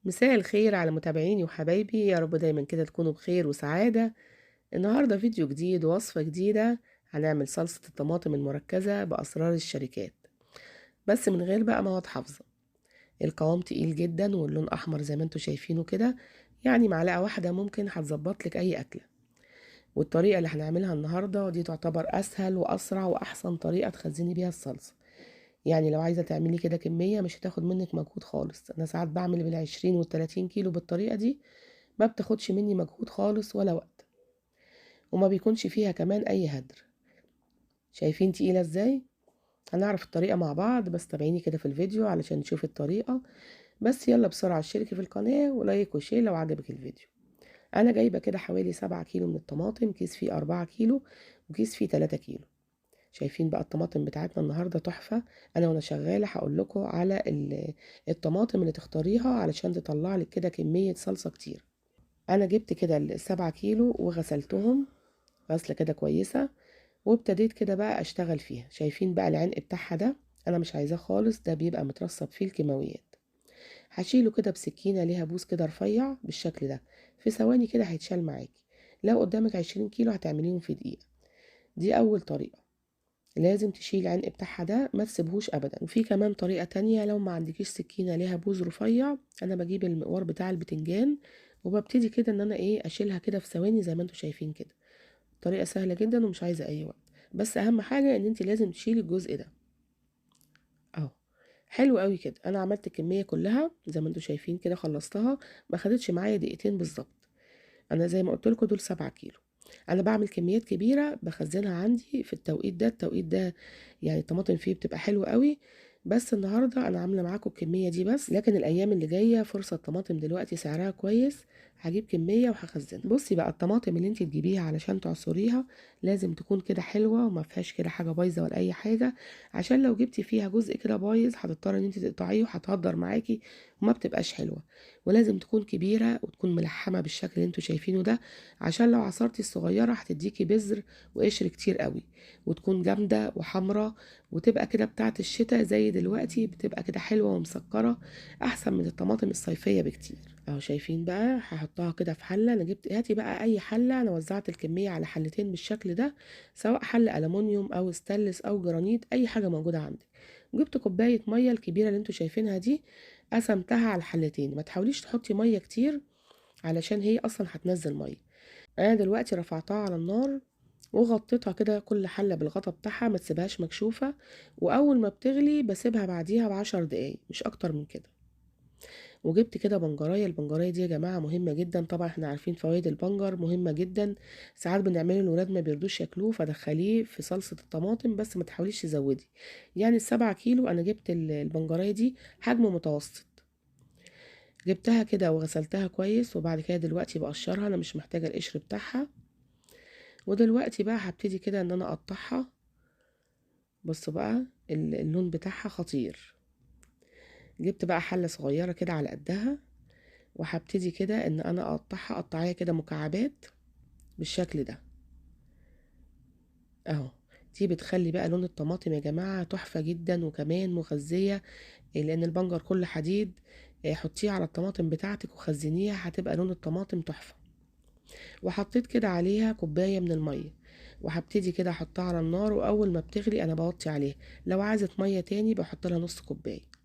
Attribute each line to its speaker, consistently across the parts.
Speaker 1: مساء الخير على متابعيني وحبايبي، يا رب دايما كده تكونوا بخير وسعادة. النهاردة فيديو جديد ووصفة جديدة، هنعمل صلصة الطماطم المركزة بأسرار الشركات، بس من غير بقى مواد حافظة. القوام تقيل جدا واللون أحمر زي ما انتوا شايفينه كده، يعني معلقة واحدة ممكن هتظبط لك أي أكلة. والطريقة اللي هنعملها النهاردة دي تعتبر أسهل وأسرع وأحسن طريقة تخزني بيها الصلصة. يعني لو عايزة تعملي كده كمية مش هتاخد منك مجهود خالص. أنا ساعات بعمل بالعشرين والتلاتين كيلو بالطريقة دي، ما بتاخدش مني مجهود خالص ولا وقت، وما بيكونش فيها كمان أي هدر. شايفين تقيلة ازاي؟ هنعرف الطريقة مع بعض، بس تابعيني كده في الفيديو علشان نشوف الطريقة. بس يلا بسرعة اشتركي في القناة و like و share لو عجبك الفيديو. أنا جايبة كده حوالي 7 كيلو من الطماطم، كيس فيه 4 كيلو وكيس فيه 3 كيلو. شايفين بقى الطماطم بتاعتنا النهارده تحفة. انا وانا شغالة هقول لكم على الطماطم اللي تختاريها علشان تطلع لك كده كمية صلصه كتير. انا جبت كده ال7 كيلو وغسلتهم غسله كده كويسة، وابتديت كده بقى اشتغل فيها. شايفين بقى العنق بتاعها ده انا مش عايزاه خالص، ده بيبقى مترسب فيه الكيماويات. هشيله كده بسكينة ليها بوز كده رفيع بالشكل ده، في ثواني كده هيتشال معاكي. لو قدامك 20 كيلو هتعمليهم في دقيقة. دي اول طريقه، لازم تشيل العنق بتاعها ده ما تسيبهوش ابدا. وفي كمان طريقه تانية، لو ما عندكيش سكينة ليها بوز رفيع، انا بجيب المقوار بتاع البتنجان وببتدي كده ان انا اشيلها كده في ثواني زي ما انتم شايفين كده. طريقه سهلة جدا ومش عايزه اي وقت، بس اهم حاجة ان انت لازم تشيلي الجزء ده اهو. حلو قوي كده، انا عملت الكمية كلها زي ما انتم شايفين كده، خلصتها ما خدتش معايا دقيقتين بالظبط. انا زي ما قلت لكم دول 7 كيلو. انا بعمل كميات كبيرة بخزنها عندي في التوقيت ده. التوقيت ده يعني الطماطم فيه بتبقى حلوة قوي، بس النهارده انا عامله معاكم الكمية دي بس، لكن الايام اللي جاية فرصة الطماطم دلوقتي سعرها كويس، هجيب كمية وهخزنها. بصي بقى الطماطم اللي انت تجيبيها علشان تعصريها لازم تكون كده حلوة وما فيهاش كده حاجة بايظة ولا اي حاجة، عشان لو جبتي فيها جزء كده بايظ هتضطري ان انت تقطعيه وهتهدر معاكي وما بتبقاش حلوة. ولازم تكون كبيرة وتكون ملحمة بالشكل اللي انتوا شايفينه ده، عشان لو عصرتي الصغيرة هتديكي بذر وقشر كتير قوي، وتكون جامدة وحمراء وتبقى كده بتاعه الشتاء زي دلوقتي، بتبقى كده حلوة ومسكره احسن من الطماطم الصيفية بكتير. اهو شايفين بقى هحطها كده في حله. انا جبت، هاتي بقى اي حله، انا وزعت الكمية على حلتين بالشكل ده، سواء حله الومنيوم او ستانلس او جرانيت، اي حاجة موجودة عندك. جبت كوباية مية الكبيرة اللي انتوا شايفينها دي، قسمتها على الحلتين. ما تحاوليش تحطي مية كتير علشان هي اصلا هتنزل مية. انا دلوقتي رفعتها على النار وغطيتها كده كل حله بالغطا بتاعها، ما تسيبهاش مكشوفة. واول ما بتغلي بسيبها بعديها ب10 دقايق مش اكتر من كده. وجبت كده بنجرايه. البنجرايه دي يا جماعة مهمة جدا، طبعا احنا عارفين فوائد البنجر مهمة جدا. ساعات بنعمله الولاد ما بيرضوش ياكلوه، فدخليه في صلصه الطماطم، بس ما تحاوليش تزودي. يعني 7 كيلو انا جبت البنجرايه دي حجم متوسط، جبتها كده وغسلتها كويس، وبعد كده دلوقتي بقشرها، انا مش محتاجه القشر بتاعها. ودلوقتي بقى هبتدي كده ان انا اقطعها. بصوا بقى اللون بتاعها خطير. جبت بقى حلة صغيرة كده على قدها، وهبتدي كده ان انا اقطعها قطعية كده مكعبات بالشكل ده اهو. دي بتخلي بقى لون الطماطم يا جماعة تحفة جدا، وكمان مغذية لان البنجر كله حديد. حطيه على الطماطم بتاعتك وخزنيها، هتبقى لون الطماطم تحفة. وحطيت كده عليها كوباية من المية، وهبتدي كده احطها على النار، واول ما بتغلي انا بوطي عليها. لو عايزة مية تاني بحط لها نص كوباية.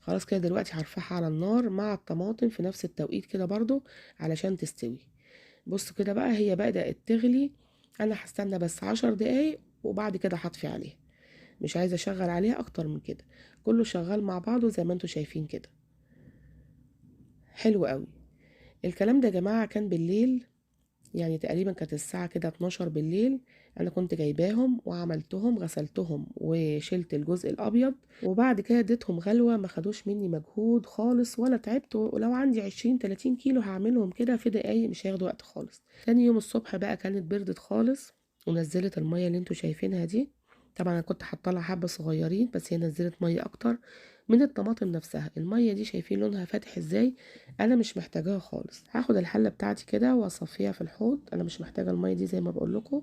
Speaker 1: خلاص كده دلوقتي هرفعها على النار مع الطماطم في نفس التوقيت كده برضو علشان تستوي. بصوا كده بقى هي بدأت تغلي، انا هستنى بس 10 دقايق وبعد كده هطفي عليها، مش عايزة اشغل عليها اكتر من كده. كله شغال مع بعضه زي ما انتوا شايفين كده، حلو قوي. الكلام ده يا جماعة كان بالليل، يعني تقريبا كانت الساعة كده 12 بالليل. انا كنت جايباهم وعملتهم، غسلتهم وشلت الجزء الابيض، وبعد كده اديتهم غلوة، ما خدوش مني مجهود خالص ولا تعبت. ولو عندي 20-30 كيلو هعملهم كده في دقايق، مش هياخدوا وقت خالص. تاني يوم الصبح بقى كانت بردت خالص ونزلت المية اللي انتوا شايفينها دي. طبعا انا كنت حاطه لها حبة صغيرين، بس هي نزلت مية اكتر من الطماطم نفسها. المية دي شايفين لونها فاتح ازاي، انا مش محتاجاها خالص. هاخد الحلة بتاعتي كده واصفيها في الحوض، انا مش محتاجه المية دي زي ما بقول لكم.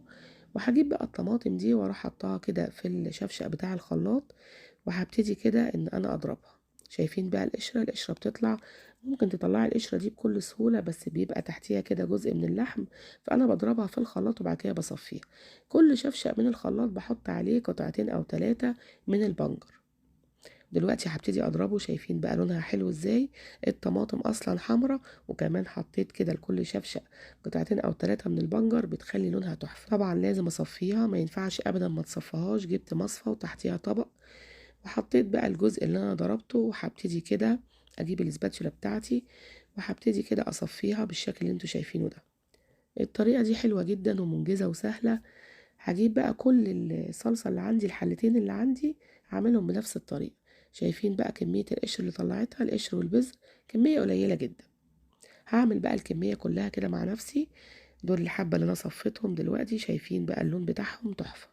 Speaker 1: وهجيب بقى الطماطم دي واروح حطها كده في الشفشق بتاع الخلاط، وهبتدي كده ان انا اضربها. شايفين بقى القشرة، القشرة بتطلع ممكن تطلعي القشرة دي بكل سهولة، بس بيبقى تحتيها كده جزء من اللحم، فأنا بضربها في الخلاط وبعد كده بصفيها. كل شفشق من الخلاط بحط عليه قطعتين أو 3 من البنجر. دلوقتي هبتدي اضربه. شايفين بقى لونها حلو ازاي؟ الطماطم اصلا حمرا، وكمان حطيت كده لكل شفشق قطعتين او 3 من البنجر، بتخلي لونها تحفة. طبعا لازم اصفيها، ما ينفعش ابدا ما تصفيهاش. جبت مصفى وتحتيها طبق، وحطيت بقى الجزء اللي انا ضربته، وهبتدي كده اجيب الاسباتشولا بتاعتي وهبتدي كده اصفيها بالشكل اللي انتوا شايفينه ده. الطريقة دي حلوة جدا ومنجزه وسهلة. هجيب بقى كل الصلصه اللي عندي، الحلتين اللي عندي هعملهم بنفس الطريقة. شايفين بقى كمية القشر اللي طلعتها، القشر والبذر كمية قليلة جدا. هعمل بقى الكمية كلها كده مع نفسي. دول الحبة اللي انا صفيتهم دلوقتي، شايفين بقى اللون بتاعهم تحفة.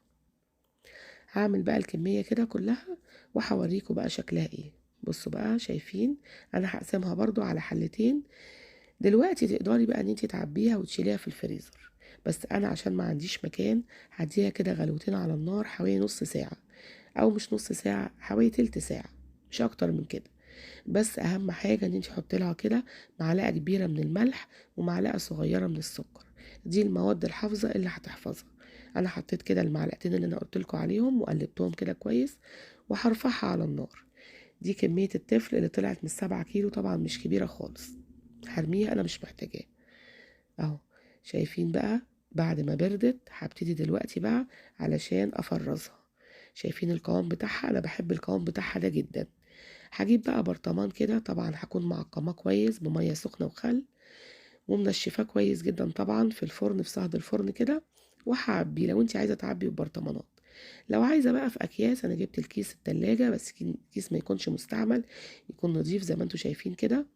Speaker 1: هعمل بقى الكمية كده كلها وهوريكم بقى شكلها ايه. بصوا بقى، شايفين انا هقسمها برضو على حلتين. دلوقتي تقدري بقى ان انتي تعبيها وتشيليها في الفريزر، بس انا عشان ما عنديش مكان هديها كده غلوتين على النار حوالي نص ساعة، او مش نص ساعة، حوالي تلت ساعة، مش اكتر من كده. بس اهم حاجة ان انتي تحطي لها كده معلقة كبيرة من الملح ومعلقة صغيرة من السكر، دي المواد الحافظة اللي هتحفظها. انا حطيت كده المعلقتين اللي انا قلت لكم عليهم وقلبتهم كده كويس وهرفعها على النار. دي كمية التفل اللي طلعت من 7 كيلو، طبعا مش كبيرة خالص، هرميها انا مش محتاجاها اهو. شايفين بقى بعد ما بردت هبتدي دلوقتي بقى علشان افرزها. شايفين القوام بتاعها؟ انا بحب القوام بتاعها ده جدا. هجيب بقى برطمان كده، طبعا هكون معقماه كويس بميه سخنة وخل، ومنشفاه كويس جدا طبعا في الفرن، في صهد الفرن كده، وهعبيه. لو انت عايزه تعبي ببرطمانات، لو عايزه بقى في اكياس، انا جبت الكيس التلاجة، بس كيس ما يكونش مستعمل، يكون نظيف زي ما انتوا شايفين كده،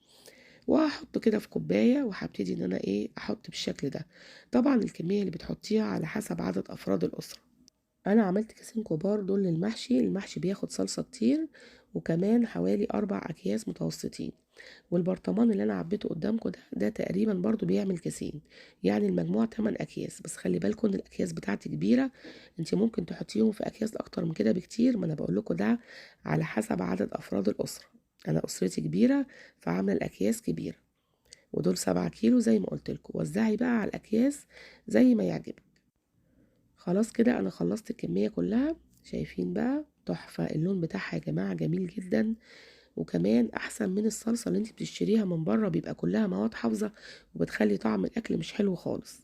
Speaker 1: وهحطه كده في كوباية، وهبتدي ان انا احط بالشكل ده. طبعا الكمية اللي بتحطيها على حسب عدد افراد الاسرة. انا عملت كيسين كبار دول للمحشي، المحشي بياخد صلصه كتير، وكمان حوالي 4 اكياس متوسطين. والبرطمان اللي انا عبيته قدامكم ده تقريبا برضو بيعمل كيسين، يعني المجموع 8 اكياس. بس خلي بالكم ان الاكياس بتاعتي كبيرة، انت ممكن تحطيهم في اكياس اكتر من كده بكتير، ما انا بقول لكم ده على حسب عدد افراد الاسرة. انا اسرتي كبيرة فعامله الاكياس كبيرة، ودول 7 كيلو زي ما قلت لكم. وزعي بقى على الاكياس زي ما يعجبك. خلاص كده انا خلصت الكمية كلها. شايفين بقى تحفة اللون بتاعها يا جماعة، جميل جدا، وكمان احسن من الصلصه اللي انت بتشتريها من بره، بيبقى كلها مواد حافظه وبتخلي طعم الاكل مش حلو خالص.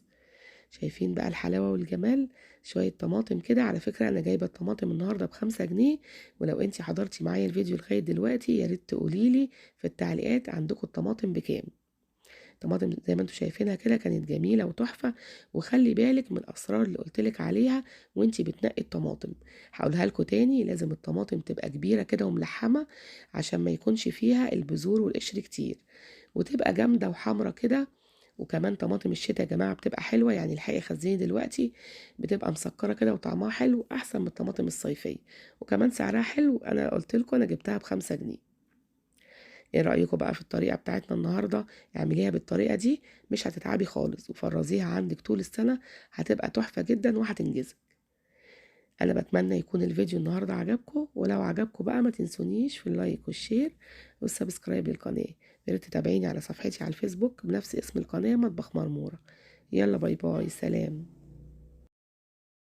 Speaker 1: شايفين بقى الحلاوة والجمال؟ شوية طماطم كده. على فكرة انا جايبه الطماطم النهارده ب5 جنيه، ولو انت حضرتي معايا الفيديو لغاية دلوقتي يا ريت تقوليلي في التعليقات عندكم الطماطم بكام. طماطم زي ما انتم شايفينها كده كانت جميلة وتحفه. وخلي بالك من الاسرار اللي قلتلك عليها وانتي بتنقي الطماطم، هقولها لكم تاني. لازم الطماطم تبقى كبيرة كده وملحمه عشان ما يكونش فيها البذور والقشر كتير، وتبقى جامدة وحمره كده. وكمان طماطم الشتاء يا جماعة بتبقى حلوة، يعني الحقيقة خزيني دلوقتي بتبقى مسكره كده وطعمها حلو احسن من الطماطم الصيفية، وكمان سعرها حلو. انا قلت لكم انا جبتها ب5 جنيه. ايه رأيكم بقى في الطريقة بتاعتنا النهاردة؟ اعمليها بالطريقة دي مش هتتعبي خالص، وفرزيها عندك طول السنة، هتبقى تحفة جدا وهتنجزك. انا بتمنى يكون الفيديو النهاردة عجبكم، ولو عجبكم بقى ما تنسونيش في ال like وال share وال subscribe للقناة. يا ريت تتابعيني على صفحتي على الفيسبوك بنفس اسم القناة مطبخ مرمورة. يلا bye bye، سلام.